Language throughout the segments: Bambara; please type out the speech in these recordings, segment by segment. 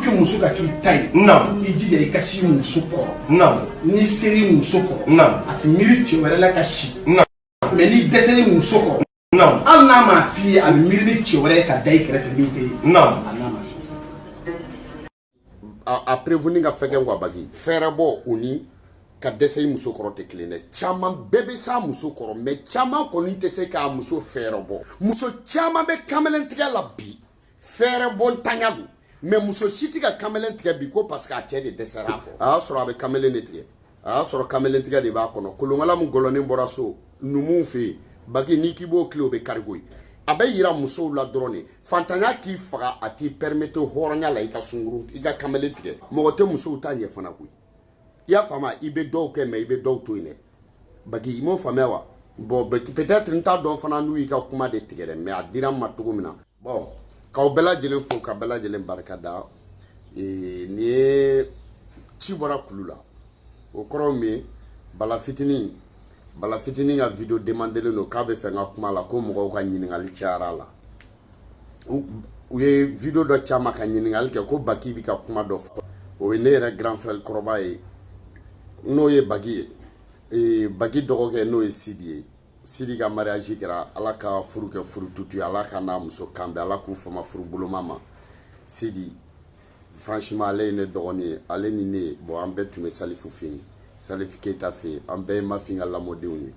Que muso ka k'i ta ye, i jija i ka si muso kɔrɔ. N'i ser'i muso kɔrɔ, a ti miiri cɛ wɛrɛ la ka si. Mais n'i dɛsɛr'i muso kɔrɔ, hali n'a m'a f'i ye, a bɛ miiri ni cɛ wɛrɛ ye ka da i kɛrɛfɛ min tɛ ye. A n'a ma f'i ye. A prévenu ka fɛgɛn quoi. Baki fɛɛrɛ bɔ, o ni ka dɛsɛ i muso kɔrɔ tɛ kelen dɛ. Caman bɛɛ bɛ s'a muso kɔrɔ, mais caman kɔni tɛ se k'a muso fɛɛrɛ bɔ. Muso caman bɛ kamalen tigɛ la bi, fɛɛrɛ bɔ ntanya don, mais muso si tɛ ka kamalen tigɛ bi ko parce que a cɛ de dɛsɛra a kɔrɔ. A y'a sɔrɔ a bɛ kamalen de tigɛ, a y'a sɔrɔ kamalen tigɛ de b'a kɔnɔ. Kolonkala min gɔlɔnen bɔra so numuw fɛ yen, Baki, n'i k'i b'o tile, o bɛ kari koyi. A bɛ yira musow la dɔrɔn de. Fantanya k'i faga, a t'i permettre hɔrɔnya la i ka sunkuru, i ka kamalen tigɛ. Mɔgɔ tɛ musow ta ɲɛ fana koyi. I y'a faamu, i bɛ dɔw kɛ, mais i bɛ dɔw to yen dɛ. Baki, i m'o faamuya wa? Bon, peut-être n t'a dɔn fana n'u y'i ka kuma de tigɛ dɛ, mais a dira n ma cogo min na. Bon, k'aw bɛɛ lajɛlen fo, ka bɛɛ lajɛlen barika da. Nin ye ci bɔra kulu la, o kɔrɔ min ye, Bala Fitinin, Bala Fitinin ka vidéo demandelen don k'a bɛ fɛ n ka kuma la, ko mɔgɔw ka ɲininkali cayara a la. U ye vidéo dɔ caman ka ɲininkali kɛ ko Baki bɛ ka kuma dɔ fɔ. O ye ne yɛrɛ grand frère kɔrɔba ye, n'o ye Baki ye, Baki dɔgɔkɛ, n'o ye Sidi ye. Sidi ka mariage kɛra, Ala ka furu kɛ furu tutu ye, Ala ka n'a muso kan bɛn, Ala k'u fama furu boloma ma. Sidi, franchement, ale ye ne dɔgɔnin ye. Ale ni ne, bon, an bɛɛ tun bɛ Salifu fɛ yen, Salifu Keyita fɛ yen. An bɛɛ ye Mafin ka lamɔdenw ye.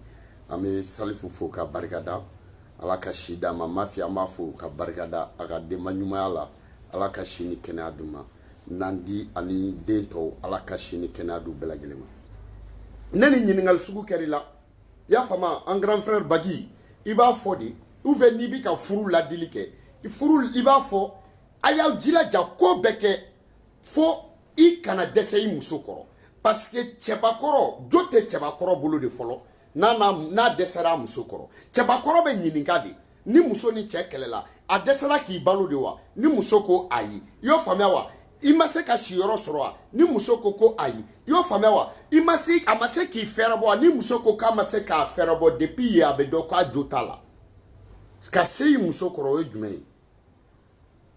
An bɛ Salifu fo ka barika da, Ala ka si d'a ma. Mafi, an b'a fo ka barika da a ka denba ɲumanya la. Ala ka si ni kɛnɛya d'u ma. Nandi ani den tɔw, Ala ka si ni kɛnɛya d'u bɛɛ lajɛlen ma. Ne ni ɲininkali sugu kɛr'i la, i y'a faamu, an grand frère Baki, i b'a fɔ de, ou bien n'i bɛ ka furu ladili kɛ, furu, i b'a fɔ a y'aw jilaja ko bɛɛ kɛ fo i kana dɛsɛ i muso kɔrɔ, parce que cɛbakɔrɔ jo tɛ cɛbakɔrɔ bolo de fɔlɔ. N'a dɛsɛra a muso kɔrɔ, cɛbakɔrɔ bɛ ɲininka de. Ni muso ni cɛ kɛlɛla, a dɛsɛra k'i balo de wa? Ni muso ko ayi, i y'o faamuya wa? I ma se ka siyɔrɔ sɔrɔ wa? Ni muso ko ko ayi, i y'o faamuya wa? I ma se, a ma se k'i fɛɛrɛ bɔ wa? Ni muso ko k'a ma se k'a fɛɛrɛ bɔ, depuis yen a bɛ dɔn k'a jo t'a la. Ka se i muso kɔrɔ, o ye jumɛn ye?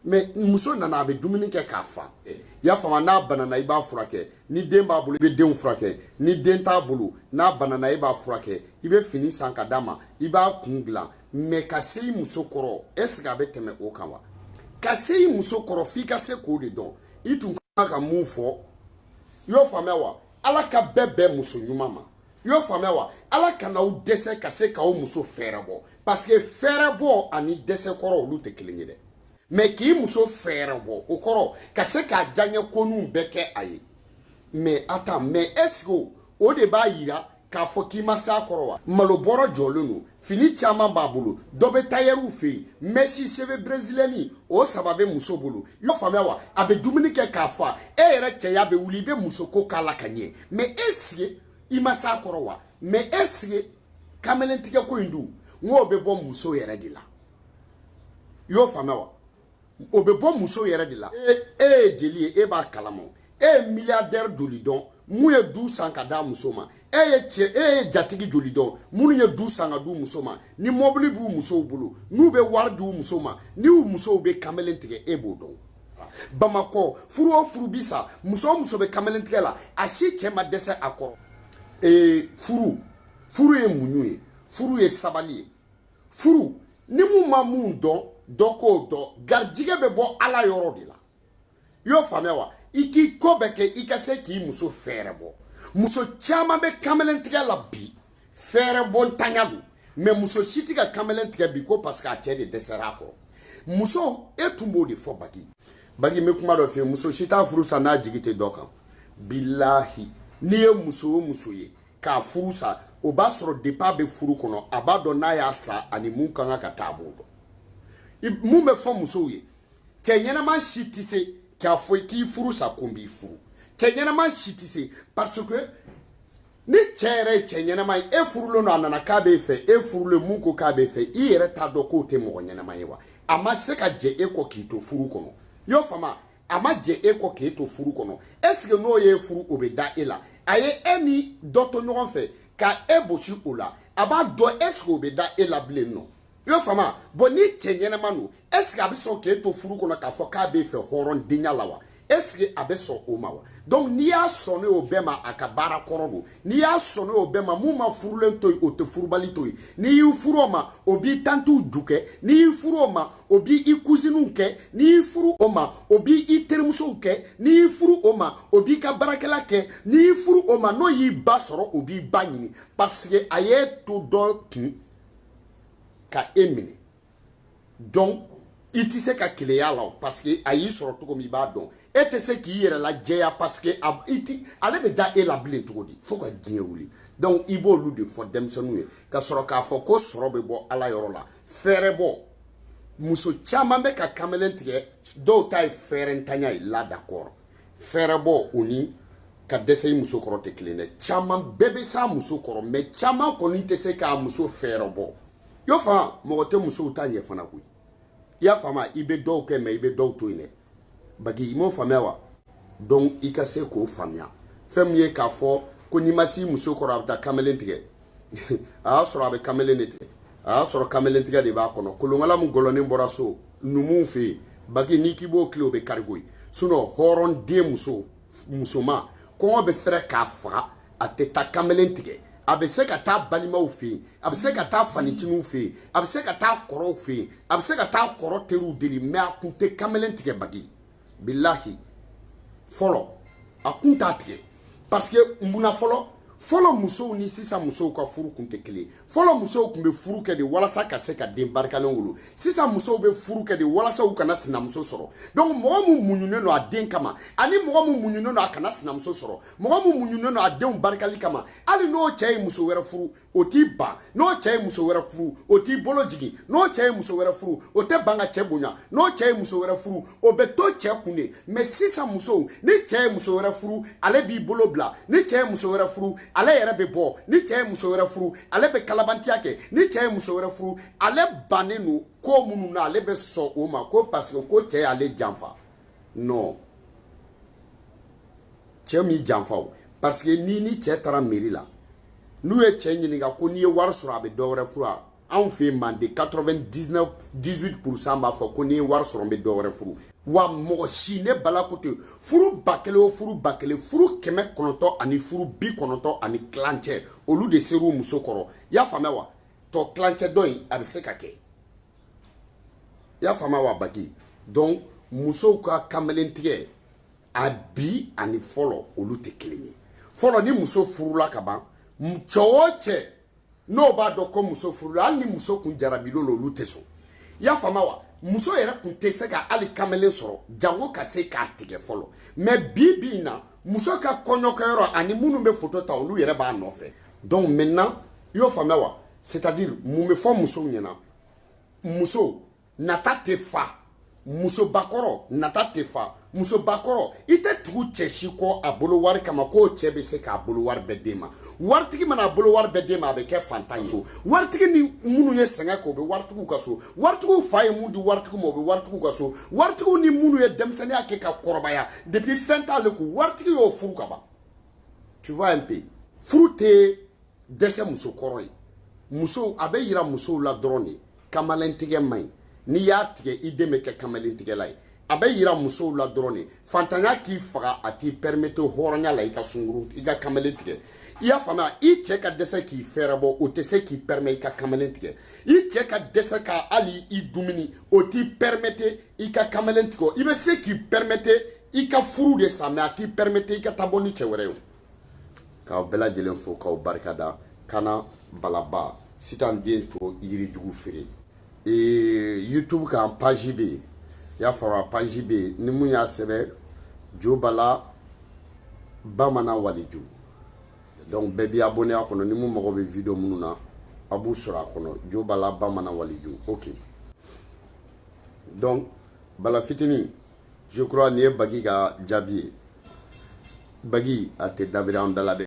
Mais muso nana, a bɛ dumuni kɛ k'a fa, i y'a faamu? N'a banana, i b'a furakɛ. Ni den b'a bolo, i bɛ denw furakɛ. Ni den t'a bolo, n'a banana, e b'a furakɛ. I bɛ fini san ka d'a ma, i b'a kun dilan. Mais ka se i muso kɔrɔ, est ce que a bɛ tɛmɛ o kan wa? Ka se i muso kɔrɔ, f'i ka se k'o de dɔn. I tun kan ka mun fɔ, i y'o faamuya wa? Ala ka bɛɛ bɛn muso ɲuman ma, i y'o faamuya wa? Ala kana aw dɛsɛ ka se k'aw muso fɛɛrɛ bɔ, parce que fɛɛrɛ bɔ ani dɛsɛ kɔrɔ, olu tɛ kelen ye dɛ. Mais k'i muso fɛɛrɛ bɔ, o kɔrɔ ka se k'a diyaɲɛ koninw bɛɛ kɛ a ye. Mais attends, mais est ce que o de b'a yira k'a fɔ k'i ma s'a kɔrɔ wa? Malo bɔrɔ jɔlen don, fini caman b'a bolo, dɔ bɛ tailleur fɛ yen, mèche, cheveux brésilienne, o saba bɛ muso bolo, i y'o faamuya wa? A bɛ dumuni kɛ k'a fa, e yɛrɛ cɛya bɛ wuli, i bɛ muso ko k'a la ka ɲɛ. Mais est ce que i ma s'a kɔrɔ wa? Mais est ce que kamelentigɛ ko in dun, n k'o bɛ bɔ muso yɛrɛ de la, i y'o faamuya wa? O bɛ bɔ muso yɛrɛ de la. E ye jeli ye, e b'a kalama. E ye milliardaire joli dɔn mun ye du san ka d'a muso ma? E ye cɛ, e ye jatigi joli dɔn minnu ye du san ka d'u muso ma? Ni mɔbili b'u musow bolo, n'u bɛ wari d'u muso ma, n'u musow bɛ kamalen tigɛ, e b'o dɔn. Bamakɔ, furu o furu bi sa, muso o muso bɛ kamalen tigɛ la, a si cɛ ma dɛsɛ a kɔrɔ. Ee, furu, furu ye muɲu ye, furu ye sabali ye. Furu ni mun ma mun dɔn, dɔ k'o dɔn. Garijɛgɛ bɛ bɔ Ala yɔrɔ de la, i y'o faamuya wa? I k'i ko bɛɛ kɛ i ka se k'i muso fɛɛrɛ bɔ. Muso caman bɛ kamalen tigɛ la bi, fɛɛrɛ bɔ ntanya don, mais muso si tɛ ka kamalen tigɛ bi ko parce que a cɛ de dɛsɛra a kɔrɔ. Muso, e tun b'o de fɔ. Baki, Baki, n bɛ kuma dɔ f'i ye. Muso si t'a furu sa n'a jigi tɛ dɔ kan. Bilahi, n'i ye muso o muso ye k'a furu sa, o b'a sɔrɔ depuis a bɛ furu kɔnɔ, a b'a dɔn n'a y'a sa ani mun ka kan ka taa, a b'o dɔn. Mun bɛ fɔ musow ye? Cɛ ɲɛnama si tɛ se k'a fɔ k'i furu sa ko n b'i furu. Cɛ ɲɛnama si tɛ se, parce que ni cɛ yɛrɛ ye cɛ ɲɛnama ye, e furulen don, a nana k'a b'e fɛ, e furulen mun ko k'a b'e fɛ, i yɛrɛ t'a dɔn k'o tɛ mɔgɔ ɲɛnama ye wa? A ma se ka jɛ e kɔ k'i to furu kɔnɔ, i y'o faamu? A ma jɛ e kɔ k'e to furu kɔnɔ, est ce que n'o ye furu, o bɛ da e la? A ye e ni dɔ to ɲɔgɔn fɛ ka e bosi o la, a b'a dɔn, est ce que o bɛ da e la bilen nɔ? I y'o faamu? Bon, ni cɛ ɲɛnama don, est ce que a bɛ sɔn k'e to furu kɔnɔ k'a fɔ k'a b'e fɛ hɔrɔndenya la wa? Est Est ce que a bɛ sɔn o ma wa? Donc n'i y'a sɔn ne o bɛɛ ma, a ka baara kɔrɔ don. N'i y'a sɔn ne o bɛɛ ma, mun ma furulen to yen, o tɛ furubali to yen. N'i y'i furu o ma, o b'i tantiw du kɛ. N'i y'i furu o ma, o b'i i cousiniw kɛ. N'i y'i furu o ma, o b'i i terimusow kɛ. N'i y'i furu o ma, o b'i ka baarakɛla kɛ. N'i y'i furu o ma, n'o y'i ba sɔrɔ, o b'i ba ɲini, parce que a y'e to dɔ kun ka e minɛ. Donc i tɛ se ka keleya la, parce que a y'i sɔrɔ cogo min, i b'a dɔn. E tɛ se k'i yɛrɛ lajɛya, parce que a i ti ale bɛ da e la bilen cogo di fo ka diɲɛ wuli? Donc i b'olu de fɔ denmisɛnninw ye, ka sɔrɔ k'a fɔ ko sɔrɔ bɛ bɔ Ala yɔrɔ la. Fɛɛrɛ bɔ, muso caman bɛ ka kamalen tigɛ, dɔw ta ye fɛɛrɛntanya ye la, d'accord. Fɛɛrɛ bɔ, o ni ka dɛsɛ i muso kɔrɔ tɛ kelen dɛ. Caman bɛɛ bɛ s'a muso kɔrɔ, mais caman kɔni tɛ se k'a muso fɛɛrɛ bɔ. Y'o faamu? Mɔgɔ tɛ musow ta ɲɛ fana koyi. I y'a faamu? I bɛ dɔw kɛ, mais i bɛ dɔw to yen dɛ. Baki, i m'o faamuya wa? Donc i ka se k'o faamuya. Fɛn min ye k'a fɔ ko n'i ma s'i muso kɔrɔ, a bɛ taa kamalen tigɛ, a y'a sɔrɔ a bɛ kamalen de tigɛ, a y'a sɔrɔ kamalen tigɛ de b'a kɔnɔ. Kolonkala min gɔlɔnen bɔra so numuw fɛ yen, Baki, n'i k'i b'o tile, o bɛ kari koyi. Sinon hɔrɔn den muso musoman, kɔngɔ bɛ fɛrɛ k'a faga, a tɛ taa kamalen tigɛ. A bɛ se ka taa balimaw fɛ yen, a bɛ se ka taa faniciniw fɛ yen, a bɛ se ka taa kɔrɔw fɛ yen, a bɛ se ka taa kɔrɔ teriw deli, mais a kun tɛ kamalen tigɛ. Baki, bilahi, fɔlɔ a kun t'a tigɛ, parce que munna? Fɔlɔ fɔlɔ musow ni sisan musow ka furu kun tɛ kelen. Fɔlɔ musow kun bɛ furu kɛ de walasa ka se ka den barikalen wolo. Sisan musow bɛ furu kɛ de walasa u kana sinamuso sɔrɔ. Donc mɔgɔ mun muɲunen don a den kama, ani mɔgɔ mun muɲunen don a kana sinamuso sɔrɔ, mɔgɔ mun muɲunen don a denw barikali kama, hali n'o cɛ ye muso wɛrɛ furu, o t'i ban. N'o cɛ ye muso wɛrɛ furu, o t'i bolo jigin. N'o cɛ ye muso wɛrɛ furu, o tɛ ban ka cɛ bonya. N'o cɛ ye muso wɛrɛ furu, o bɛ to cɛ kun de. Mais sisan musow, ni cɛ ye muso wɛrɛ furu, ale b'i bolo bila. Ni cɛ ye muso wɛrɛ furu, ale yɛrɛ bɛ bɔ. Ni cɛ ye muso wɛrɛ furu, ale bɛ kalabantiya kɛ. Ni cɛ ye muso wɛrɛ furu, ale bannen don ko minnu na, ale bɛ sɔn o ma, ko parce que ko cɛ y'ale janfa. Non, cɛ m'i janfa o, parce que ni cɛ taara mairie la, n'u ye cɛ ɲininka ko n'i ye wari sɔrɔ, a bɛ dɔ wɛrɛ furu wa? Anw fɛ yen, Mande, 99 18% b'a fɔ ko n'i ye wari sɔrɔ, n bɛ dɔ wɛrɛ furu. Wa mɔgɔ si ne bala ko ten, furu 1000 o furu 1000, furu 900 ani furu 95, olu de ser'u muso kɔrɔ. I y'a faamuya wa? Tɔ tilancɛ dɔ in, a bɛ se ka kɛ. I y'a faamuya wa, Baki? Donc musow ka kamalen tigɛ a bi ani fɔlɔ, olu tɛ kelen ye. Fɔlɔ, ni muso furula ka ban, cɛ o cɛ n'o b'a dɔn ko muso furula, hali ni muso kun jarabil'o la, olu tɛ sɔn. I y'a faamuya wa? Muso yɛrɛ kun tɛ se ka hali kamalen sɔrɔ jango ka se k'a tigɛ fɔlɔ. Mais bi bi in na, muso ka kɔɲɔkɛyɔrɔ ani minnu bɛ photo ta, olu yɛrɛ b'a nɔfɛ. Donc maintenant, i y'o faamuya wa? C'est à dire, mun bɛ fɔ musow ɲɛna? Muso nata tɛ fa, musobakɔrɔ nata tɛ fa. Musobakɔrɔ, i tɛ tugu cɛ si kɔ a bolo wari kama k'o cɛ bɛ se k'a bolo wari bɛɛ d'e ma. Waritigi mana a bolo wari bɛɛ d'e ma, a bɛ kɛ fantan ye so. Waritigi ni minnu ye sɛgɛn kɛ, o bɛ waritigiw ka so. Waritigiw fa ye mun di waritigiw ma, o bɛ waritigiw ka so. Waritigiw ni minnu ye denmisɛnninya kɛ ka kɔrɔbaya, depuis fɛn t'ale kun, waritigi y'o furu ka ban. Tu vois un peu, furu tɛ dɛsɛ muso kɔrɔ ye. Musow, a bɛ yira musow la dɔrɔn de, kamalentigɛ man ɲi. N'i y'a tigɛ, i den bɛ kɛ kamalentigɛla ye. A bɛ yira musow la dɔrɔn de, fantanya k'i faga, a t'i permettre hɔrɔnya la i ka sunkuru, i ka kamalen tigɛ. I y'a faamuya? I cɛ ka dɛsɛ k'i fɛɛrɛ bɔ, o tɛ se k'i permettre i ka kamalen tigɛ. I cɛ ka dɛsɛ ka hali i dumuni, o t'i permettre i ka kamalen tigɛ. I bɛ se k'i permettre i ka furu de sa, mais a t'i permettre i ka taa bɔ ni cɛ wɛrɛ ye. O k'aw bɛɛ lajɛlen fo, k'aw barikada. Kana balaba sitan den to yirijugu feere. YouTube kan, page bɛ yen, i y'a faamu? Page bɛ yen, ni mun y'a sɛbɛn, Jobala Bamanan Waliju. Donc bɛɛ b'i abonné a kɔnɔ. Ni mun mago bɛ vidéo minnu na, a b'u sɔrɔ a kɔnɔ, Jobala Bamanan Waliju. Ok, donc Bala fitinin, je crois nin ye Bagi ka jaabi ye. Bagi, a tɛ dabiri an da la dɛ.